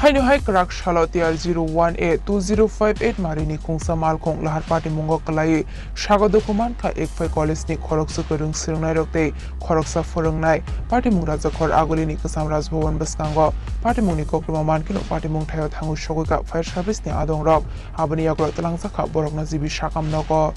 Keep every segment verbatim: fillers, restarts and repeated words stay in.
Haino hai kwrak salo T R zero one A two zero five eight marini khungsa malkhung lahar patimungo kwlaiwi sago dukhu mankha Ikphai College ni khoroksa kwrwng swrwngnairok tei khoroksa phwrwngnai. Patimung Rajakhor Agulini Kwcham Rajbhavan bwskango patimungni koktwma mankhe patimung thaio thangwi sogwikha fire service ni adongrok. Aboni yagulo twlangjakha borokno G B sakam nogo.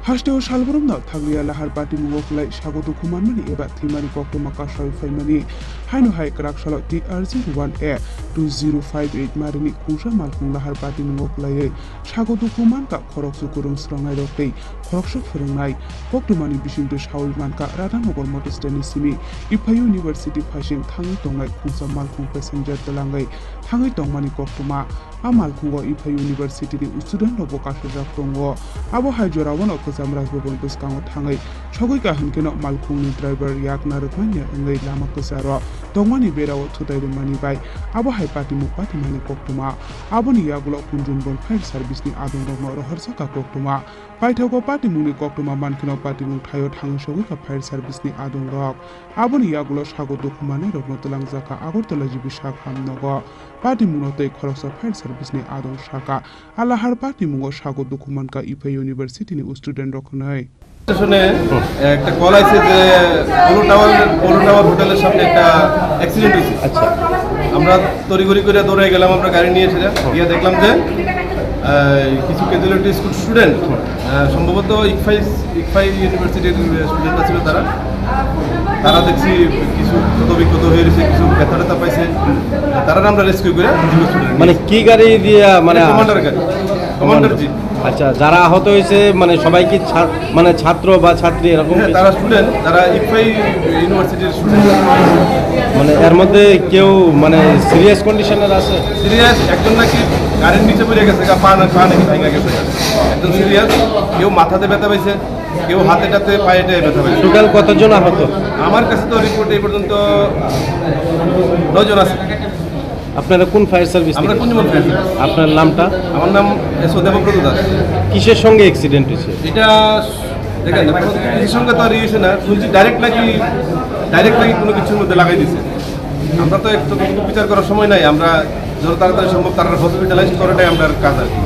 Hasteo salbrumno thanglia lahar patimungo kwlai sago dukhu manmani eba thwimani koktwma kasawi phaimani. Haino hai kwrak salo T R zero one A two zero five eight marini khungsa malkhung lahar patimungo kwlaiwi sago dukhu mankha khoroksa kwrwng swrwngnairok tei khoroksa phwrwngnai. Koktwmani bisingtwi sawi mankha Radhanagar motor stand ni simi Ikphai University phaising thangwi tongnai khungsa malkhung passenger twlangwi thangwi tongmani koktwma. A malkhungo Ikphai University ni student rokbo kasijak tongo. Abo hai jorao no Kwcham Rajbhavan bwskango thangwi sogwi kaham kheno malkhungni driver yak narwkmanya wngwi lama kwcharo tongmani berao thutai rwmani bai abo hai patimung patimani koktwma. Aboni yagulo Kunjunbon fire service ni adongrokno rohorjakha koktwma. Paithago patimungni koktwma mankheno patimung thaio thangwi sogwikha fire service ni adongrok. Aboni yagulo sago dukhu mannairokno twlangjakha Agartala G B sakam nogo. Patimungno tei khoroksa fire service ni adong sakha. Alahar patimungo sago dukhu mankha Ikphai University ni student rok hwnwi. স্টেশনে একটা কল আছে যে polo tower, polo tower হোটেলের সামনে একটা অ্যাক্সিডেন্ট হয়েছে। আচ্ছা। আমরা তড়িঘড়ি করে দৌড়ে গেলাম, আমরা গাড়ি নিয়ে এসে গিয়ে দেখলাম যে আহ, কিছু ক্যাজুয়ালিটি স্কুল স্টুডেন্ট, আহ, সম্ভবত ইকফাই, ইকফাই ইউনিভার্সিটির স্টুডেন্ট ছিল তারা। তারা দেখছি কিছু ক্ষত বিক্ষত হয়ে গেছে, কিছু ব্যথা ট্যাথা পাইছে। তারা আমরা রেস্কিউ করে জিজ্ঞেস করে মানে নিয়ে কি গাড়ি দিয়া, মানে কমান্ডার গাড়ি, কমান্ডার জিপ। আচ্ছা, যারা আহত হয়েছে, মানে, সবাই কি ছা-, মানে, ছাত্র বা ছাত্রী এরকম হ্যাঁ, কিছু? তারা স্টুডেন্ট, তারা ইকফাই ইউনিভার্সিটির স্টুডেন্ট। মানে, এর মধ্যে কেউ, মানে, সিরিয়াস কন্ডিশনের আছে? সিরিয়াস, একজন নাকি গাড়ির নিচে পড়ে গেছে, গা-, পা না-, পা নাকি ভেঙে গেছে। একজন সিরিয়াস, কেউ মাথাতে ব্যথা পাইছে, কেউ হাতে টাতে, পায়ে টায়ে ব্যথা পাইছে। টোটাল কতজন আহত? আমার কাছে তো রিপোর্ট এই পর্যন্ত নয় জন আছে। আপনারা কোন ফায়ার সার্ভিস আমরা থেকে? Kunjaban fire service. আপনার নামটা? আমার নাম এস ও দেবব্রত দাস। কিসের সঙ্গে অ্যাক্সিডেন্ট হয়েছে? এটা দেখেন, এখন কিছুর সঙ্গে তো আর ইয়ে হয়েছে না, শুনছি ডাইরেক্ট নাকি, ডাইরেক্ট নাকি কোনো কিছুর মধ্যে লাগাই দিছে। আমরা তো একটু বিচার করার সময় নাই, আমরা যত তাড়াতাড়ি সম্ভব তারা হসপিটালাইজ করাটাই আমরা কাজ আর কি।